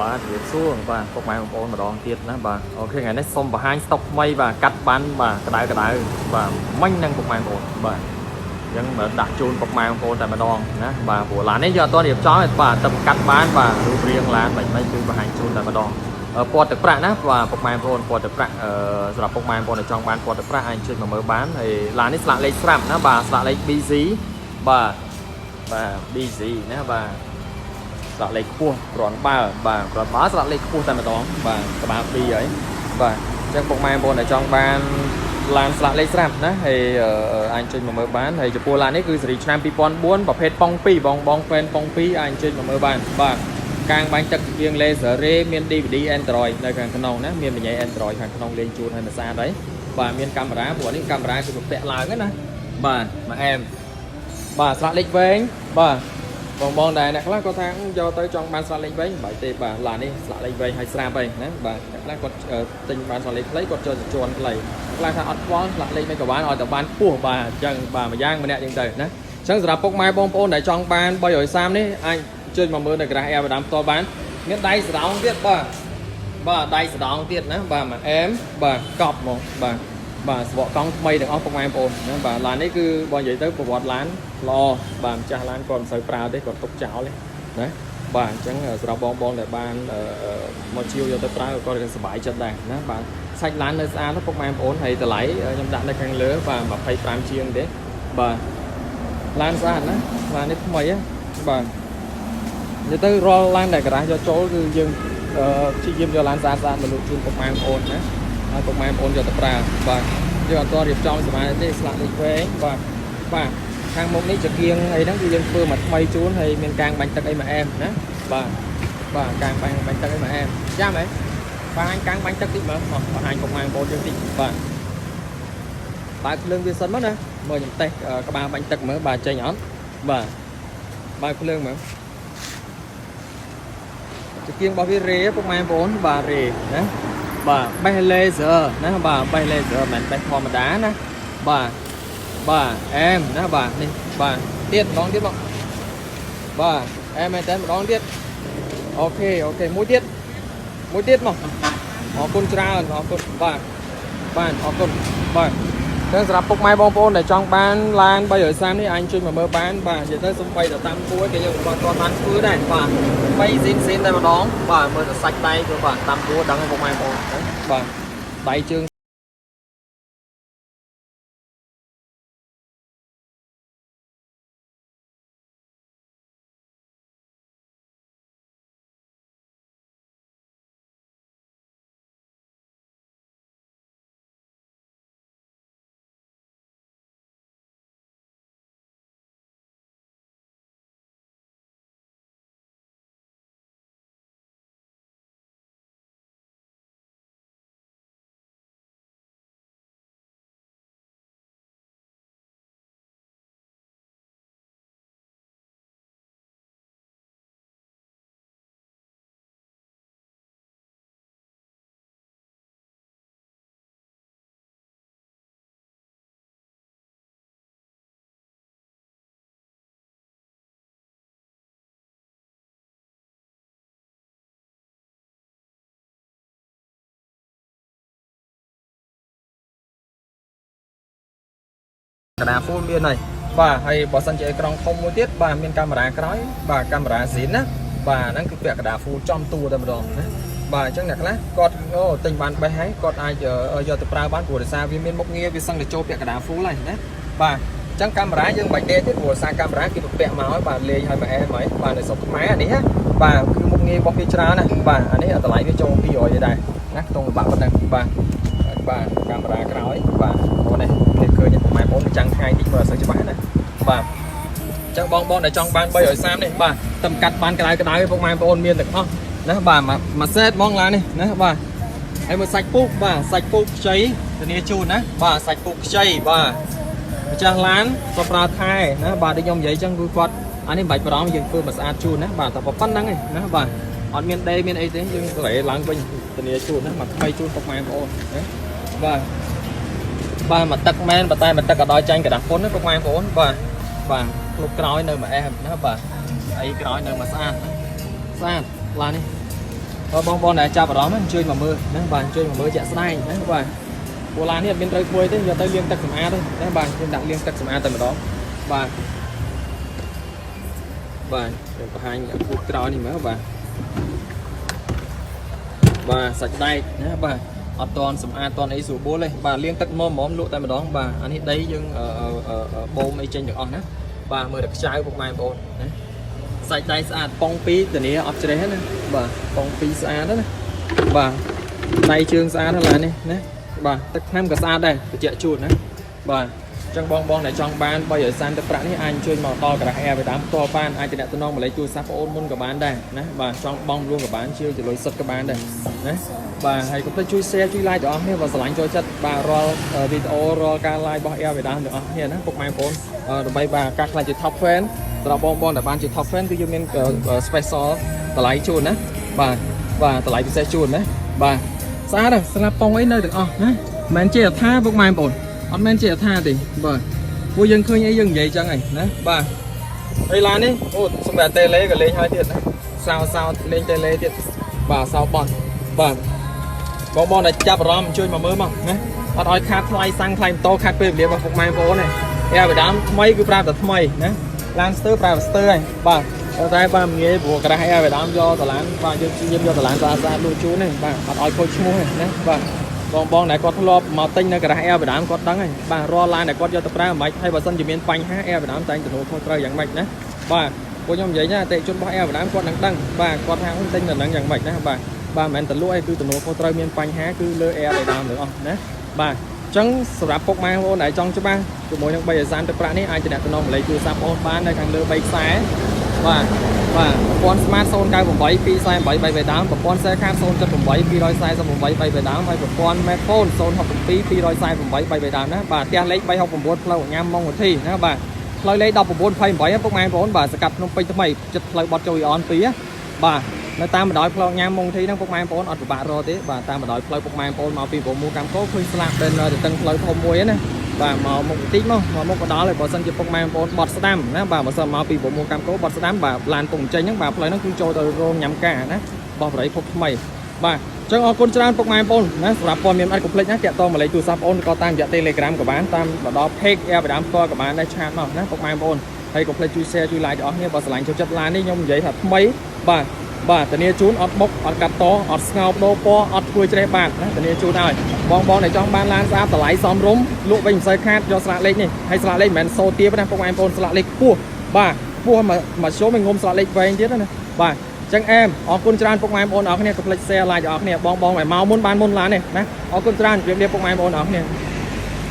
បាទជំរាបសួរបាទពុកម៉ែបងប្អូនម្ដងទៀតណាបាទ OK ថ្ងៃនេះសូមបង្ហាញស្តុកថ្មីបាទកាត់បានបាទក្តៅក្តៅបាទមិញនឹងពុកម៉ែបងប្អូនបាទអញ្ចឹងមកដាក់ជូនពុកម៉ែបងប្អូនតែម្ដងណាបាទព្រោះឡាននេះយកអត់ទាន់រៀបចំទេបាទតែកាត់បានបាទរូបរាងឡានបាច់មិនគឺបង្ហាញជូនតែម្ដងពណ៌ទឹកប្រាក់ណាបាទពុកម៉ែបងប្អូនពណ៌ទឹកប្រាក់សម្រាប់ពុកម៉ែបងប្អូនដែលចង់បានពណ៌ទឹកប្រាក់អាចជួយមកមើលបានហើយឡាននេះស្លាកលេខស្រាប់ណាបាទស្លាកលេខ BC បាទបាទ BC ណាបាទ ស្លាកលេខខ្ពស់គ្រាន់បើបាទគ្រាន់បើស្លាកលេខខ្ពស់តែម្ដងបាទក្បាល2ហើយបាទអញ្ចឹងពុកម៉ែបងប្អូនដែលចង់បានឡានស្លាកលេខស្រាប់ណាហើយអាចចេញមកមើលបានហើយចំពោះឡាននេះគឺស៊េរីឆ្នាំ2004ប្រភេទប៉ុង2បងបងហ្វេនប៉ុង2អាចចេញមកមើលបានបាទកាងបាញ់ទឹកជាង laser ray មាន DVD Android នៅខាងក្នុងណាមានបញ្ញា Android ខាងក្នុងលេងជូនឲ្យមួយស្អាតហើយបាទមានកាមេរ៉ាព្រោះនេះកាមេរ៉ាគឺប្រពាក់ឡើងណាបាទមួយអែមបាទស្លាកលេខវែងបាទ បងបងដែរអ្នកខ្លះគាត់ថាយកទៅចង់បានស្លាកលេខវែងមិនបាច់ទេបាទឡាននេះស្លាកលេខវែងឲ្យស្រាប់ហើយណាបាទអ្នកខ្លះគាត់ទិញបានស្លាកលេខខ្លីគាត់ចូលជន់ខ្លីខ្លះថាអត់ខ្វល់ស្លាកលេខមិនក៏បានឲ្យតែបានខ្ពស់បាទអញ្ចឹងបាទម្យ៉ាងម្នាក់អញ្ចឹងទៅណាអញ្ចឹងសម្រាប់ពុកម៉ែបងប្អូនដែលចង់បាន330នេះអាចជួយមកមើលនៅក្រាស់អែបដាមផ្ទាល់បានមានដៃសដងទៀតបាទបាទដៃសដងទៀតណាបាទមួយអែមបាទកប់ហ្មងបាទបាទសបកកង់ថ្មីទាំងអស់ពុកម៉ែបងប្អូនណាបាទឡាននេះគឺបើនិយាយទៅប្រវត្តិឡានល្អបាទម្ចាស់ឡានគាត់មិនសូវប្រើទេគាត់ទុកចោលទេណាបាទអញ្ចឹងសម្រាប់បងបងដែលបានមកជាវយកទៅប្រើគាត់ក៏សប្បាយចិត្តដែរណាបាទសាច់ឡាននៅស្អាតពុកម៉ែបងប្អូនហើយតម្លៃខ្ញុំដាក់នៅខាងលើបាទ25ជាងទេបាទឡានស្អាតណាឡាននេះថ្មីហ៎បាទនិយាយទៅរាល់ឡានដែលការ៉ាស់យកចូលគឺយើងព្យាយាមយកឡានស្អាតស្អាតមកលក់ជូនពុកម៉ែបងប្អូនណាហើយពុកម៉ែបងប្អូនយកទៅប្រើបាទយើងអត់ទាន់រៀបចំសមាទេស្លាកលេខវែងបាទបាទខាងមុខនេះចង្គៀងអីហ្នឹងគឺយើងធ្វើមកថ្មីជូនហើយមានកាងបាញ់ទឹកអីមកអែមណាបាទបាទកាងបាញ់បាញ់ទឹកអីមកអែមចាំហ៎បង្ហាញកាងបាញ់ទឹកតិចមើលមកបង្ហាញពុកម៉ែបងប្អូនយើងតិចបាទបើកភ្លើងវាសិនមកណាមើលខ្ញុំតេស្តក្បាលបាញ់ទឹកមើលបាទចេញអត់បាទបើកភ្លើងមើលចង្គៀងរបស់វារេពុកម៉ែបងប្អូនបាទរេណាបាទបេះ laser ណាបាទបេះ laser មិនមែនបេះធម្មតាណាបាទបាទអែមណាបាទនេះបាទទៀតម្ដងទៀតមកបាទអែមមែនតើម្ដងទៀត OK OK មួយទៀតមួយទៀតមកអរគុណច្រើនអរគុណបាទបាទអរគុណបាទចឹងសម្រាប់ពុកម៉ែបងប្អូនដែលចង់បានឡាន330នេះអាចជួយមកមើលបានបាទនិយាយទៅសំបីតែតាមពួយគេយើងក៏គាត់បានធ្វើដែរបាទ3ស៊ីនស៊ីនតែម្ដងបាទមើលតែសាច់ដៃគឺបាទតាមពួយដឹងហើយពុកម៉ែបងប្អូនបាទដៃជើង កដា full មានហើយបាទហើយបើសិនជាអេក្រង់ធំមួយទៀតបាទមានកាមេរ៉ាក្រោយបាទកាមេរ៉ាស៊ីនណាបាទហ្នឹងគឺពាក់កដា full ចំតួតែម្ដងណាបាទអញ្ចឹងអ្នកខ្លះគាត់អូទិញបានបេះហើយគាត់អាចយកទៅប្រើបានព្រោះដោយសារវាមានមុខងារវាសឹងតែចូលពាក់កដា full ហើយណាបាទអញ្ចឹងកាមេរ៉ាយើងបាច់ដេកទៀតព្រោះដោយសារកាមេរ៉ាគេពាក់មកហើយបាទលេងឲ្យមកអែមហើយបាទនៅស្រុកខ្មែរនេះណាបាទគឺមុខងាររបស់វាច្រើនណាបាទអានេះតម្លៃវាចូល200ទេដែរណាខ្ទង់ពិបាកប៉ុណ្ណឹងបាទបាទកាមេរ៉ាក្រោយបាទអូនេះគេឃើញពុកម៉ែបងចាំងថ្ងៃតិចមើលអត់សូវច្បាស់ណាបាទអញ្ចឹងបងបងដែលចង់បាន330នេះបាទតំកាត់បានក្តៅក្តៅពុកម៉ែបងប្អូនមានទាំងអស់ណាបាទមួយសេតហ្មងឡាននេះណាបាទហើយមួយសាច់ពូកបាទសាច់ពូកខ្ចីធានាជូនណាបាទសាច់ពូកខ្ចីបាទម្ចាស់ឡានគាត់ប្រើថែណាបាទដូចខ្ញុំនិយាយអញ្ចឹងគឺគាត់អានេះមិនបាច់បារម្ភយើងធ្វើមកស្អាតជូនណាបាទតែប៉ុណ្្នឹងឯងណាបាទអត់មានដេមានអីទេយើងស្រែឡើងវិញធានាជូនណាមកថ្មីជូនពុកម៉ែបងប្អូនណាបាទបាទមកទឹកមែនប៉ុន្តែមកទឹកក៏ដល់ចាញ់กระดาษពុនណាពុកម៉ែបងប្អូនបាទបាទក្លុបក្រោយនៅមួយអែមណាបាទអីក្រោយនៅមួយស្អាតណាស្អាតឡាននេះ បងបងដែលចាប់អារម្មណ៍អញ្ជើញមកមើលណាបាទអញ្ជើញមកមើលជាក់ស្ដែងណាបាទពូឡាននេះអត់មានត្រូវធ្វើទេយកទៅលាងទឹកសម្អាតទេណាបាទយើងដាក់លាងទឹកសម្អាតតែម្ដងបាទបាទខ្ញុំបង្ហាញគូក្រោយនេះមើលបាទបាទសាច់ដែកណាបាទអត់តន់សម្អាតតន់អីស្រួលបួលទេបាទលាងទឹកមកហ្មងលក់តែម្ដងបាទអានេះដីយើងបូមអីចេញទាំងអស់ណាបាទមើលតែខ្ចៅពុកម៉ែបងប្អូនណាសាច់ដៃស្អាតប៉ុងពីរធានាអត់ច្រេះណាបាទប៉ុងពីរស្អាតណាបាទដៃជើងស្អាតហ្នឹងឡាននេះណាបាទទឹកថ្នាំក៏ស្អាតដែរបញ្ជាក់ជូនណាបាទអញ្ចឹងបងបងដែលចង់បាន330ទឹកប្រាក់នេះអាចអញ្ជើញមកដល់ការ៉ាស់អែទៅតាមផ្ទាល់បានអាចតំណតំណងម្លេចទូរស័ព្ទបងអូនមុនក៏បានដែរណាបាទចង់បងរួមក៏បានជាចលុយសិតក៏បានដែរណាបាទហើយកុំភ្លេចជួយ share ជួយ like ទាំងអស់គ្នាបើស្រឡាញ់ចូលចិត្តបាទរាល់វីដេអូរាល់ការ live របស់ Air វេដាទាំងអស់គ្នាណាពុកម៉ែបងប្អូនដើម្បីបាទការខ្លាចជា top fan សម្រាប់បងបងដែលបានជា top fan គឺយើងមាន special តម្លៃជូនណាបាទបាទតម្លៃពិសេសជូនណាបាទស្អាតណាស់ស្លាប់ប៉ុងអីនៅទាំងអស់ណាមិនមែនជាអថាពុកម៉ែបងប្អូនអត់មែនជាអថាទេបាទពួកយើងឃើញអីយើងនិយាយចឹងហីណាបាទហើយឡាននេះអូសម្រាប់តេឡេក៏លេងហើយទៀតណាសោសោលេងតេឡេទៀតបាទសោបោះបាទបងបងដែលចាប់អារម្មណ៍ជួយមកមើលមកណាអត់ឲ្យខាតថ្លៃសាំងថ្លៃម៉ូតូខាតពេលវេលារបស់ពុកម៉ែបងប្អូនទេអែបដាមថ្មីគឺប្រាប់តែថ្មីណាឡានស្ទើប្រើស្ទើហើយបាទតែបាទមិនងាយព្រោះក្រាស់អែបដាមយកតឡានបាទយើងព្យាយាមយកតឡានស្អាតស្អាតលក់ជូនទេបាទអត់ឲ្យខូចឈ្មោះទេណាបាទបងបងដែលគាត់ធ្លាប់មកទិញនៅក្រាស់អែបដាមគាត់ដឹងហើយបាទរាល់ឡានដែលគាត់យកទៅប្រើមិនខ្មិចហើយបើសិនជាមានបញ្ហាអែបដាមតែងទទួលខុសត្រូវយ៉ាងម៉េចណាបាទពួកខ្ញុំនិយាយណាអតិជនរបស់អែបដាមគាត់នឹងដឹងបាទគាត់ថាទិញនៅនឹងយ៉ាងម៉េចណាបាទបាទមិនមែនតលក់ឯងគឺទំនួលខុសត្រូវមានបញ្ហាគឺលើ Air បេដើមទាំងអស់ណាបាទអញ្ចឹងសម្រាប់ពុកម៉ែបងប្អូនដែលចង់ច្បាស់ជាមួយនឹង330ទឹកប្រាក់នេះអាចតំណតំណងលេខទូរស័ព្ទបងប្អូនបាននៅខាងលើ3ខ្សែបាទបាទប្រព័ន្ធ Smart 098 248 3បេដើមប្រព័ន្ធ Cellcard 078 248 3បេដើមហើយប្រព័ន្ធ Metphone 067 248 3បេដើមណាបាទផ្ទះលេខ369ផ្លូវញ៉ាំម៉ុងវិធីណាបាទផ្លូវលេខ1928ពុកម៉ែបងប្អូនបាទសកាត់ភ្នំពេញថ្មីចិត្តផ្លូវបត់ចូលអ៊ីអន2ណាបាទនៅតាមបណ្ដោយផ្លូវញ៉ាំម៉ុងធីហ្នឹងពុកម៉ែបងប្អូនអត់ពិបាករកទេបាទតាមបណ្ដោយផ្លូវពុកម៉ែបងប្អូនមកពីប្រមូលកម្មកោឃើញស្លាក banner ទៅតឹងផ្លូវធំមួយណាបាទមកមុខបន្តិចមកមកមុខក៏ដល់ហើយបើសិនជាពុកម៉ែបងប្អូនបត់ស្ដាំណាបាទបើសិនមកពីប្រមូលកម្មកោបត់ស្ដាំបាទឡានពងចេញហ្នឹងបាទផ្លូវហ្នឹងគឺចូលទៅរោងញ៉ាំការណាបោះបរិយភពថ្មីបាទចឹងអរគុណច្រើនពុកម៉ែបងប្អូនណាសម្រាប់ព័ត៌មានអត់កុំភ្លេចណាតាក់ទងមកលេខទូរស័ព្ទបងប្អូនក៏តាមរយៈ Telegram ក៏បានតាមមកដល់ Page Air បដាមផ្ទាល់ក៏បានដែរ chat មកណាពុកម៉ែបងប្អូនហើយកុំភ្លេចជួយ share ជួយ like ទាំងអស់គ្នាបើស្រឡាញ់ចូលចិត្តឡាននេះខ្ញុំនិយាយថាថ្មីបាទបាទធានាជូនអត់បុកអត់កាត់តអត់ស្ងោបដូរពណ៌អត់ធ្វើច្រេះបាទណាធានាជូនឲ្យបងបងដែលចង់បានឡានស្អាតតម្លៃសមរម្យលក់វិញមិនសូវខាតយកស្លាកលេខនេះហើយស្លាកលេខមិនមែនសូទៀបណាពុកម៉ែបងប្អូនស្លាកលេខខ្ពស់បាទខ្ពស់មកមកជុំឲ្យងុំស្លាកលេខវែងទៀតណាបាទចឹងអែមអរគុណច្រើនពុកម៉ែបងប្អូនអរគ្នាកុំភ្លេច share like អរគ្នាបងបងឲ្យមកមុនបានមុនឡាននេះណាអរគុណច្រើនជម្រាបលាពុកម៉ែបងប្អូនអរគ្នា។